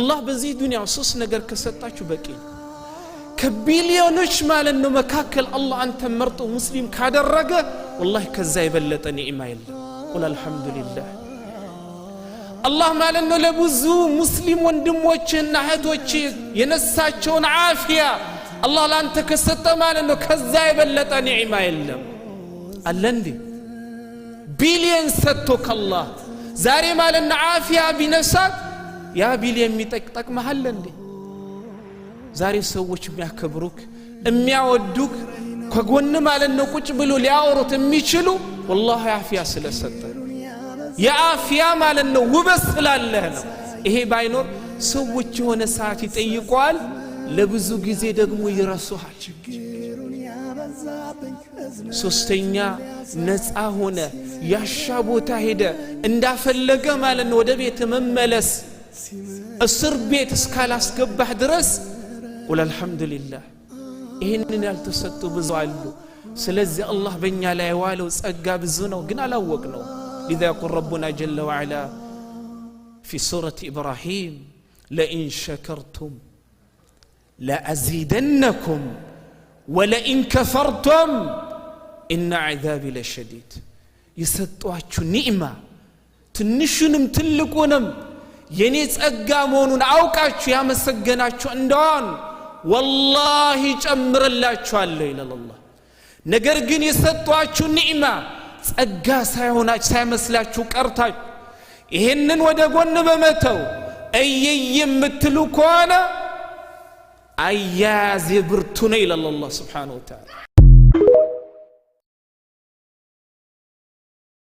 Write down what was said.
አላህ በዚህ ዱንያ ሶስት ነገር ከሰጣችሁ በቂ ነው። ከቢሊዮኖች ማለት ነው መካከል አላህ አንተ መርጦ ሙስሊም ካደረገ ወላሂ ከዛ የበለጠ ኒዕማ የለም። ቁል አልሐምዱሊላህ። አላህ ማለት ነው ለብዙ ሙስሊም ወንድሞችና እህቶች የነሳቸውን ዓፊያ አላህ ለአንተ ከሰጠ ማለት ነው ከዛ የበለጠ ኒዕማ የለም። አለ እንዴ? ቢሊየን ሰጥቶ ከአላህ ዛሬ ማለት ነው ዓፊያ ቢነሳት ያ ቢሊየን የሚጠቅመሃል እንዴ? ዛሬ ሰዎች የሚያከብሩክ፣ የሚያወዱክ፣ ከጎን ማለት ነው ቁጭ ብሎ ሊያወሩት የሚችሉ ወላሂ ዓፊያ ስለሰጠ፣ የዓፊያ ማለት ነው ውበት ስላለህ ነው። ይሄ ባይኖር ሰዎች የሆነ ሰዓት ይጠይቀዋል፣ ለብዙ ጊዜ ደግሞ ይረሱሃል። ሶስተኛ፣ ነፃ ሆነ ያሻ ቦታ ሄደ እንዳፈለገ ማለት ነው ወደ ቤት መመለስ እስር ቤት እስካላስገባህ ድረስ ቁል አልሐምዱሊላህ። ይህንን ያልተሰጡ ብዙ አሉ። ስለዚህ አላህ በእኛ ላይ የዋለው ጸጋ ብዙ ነው፣ ግን አላወቅ ነው። لذا يقول ربنا جل وعلا في سورة إبراهيم: لئن شكرتم لأزيدنكم ولئن كفرتم إن عذابي لشديد። የሰጧችሁ ኒዕማ ትንሹንም ትልቁንም የኔ ጸጋ መሆኑን አውቃችሁ ያመሰገናችሁ እንደሆን ወላሂ ጨምርላችኋለሁ ይላል አላህ። ነገር ግን የሰጧችሁ ኒዕማ ጸጋ ሳይሆናችሁ ሳይመስላችሁ ቀርታችሁ ይህንን ወደ ጎን በመተው እየይ የምትሉ ከሆነ አያያዜ ብርቱ ነው ይላል አላህ ስብሓነሁ ወተዓላ።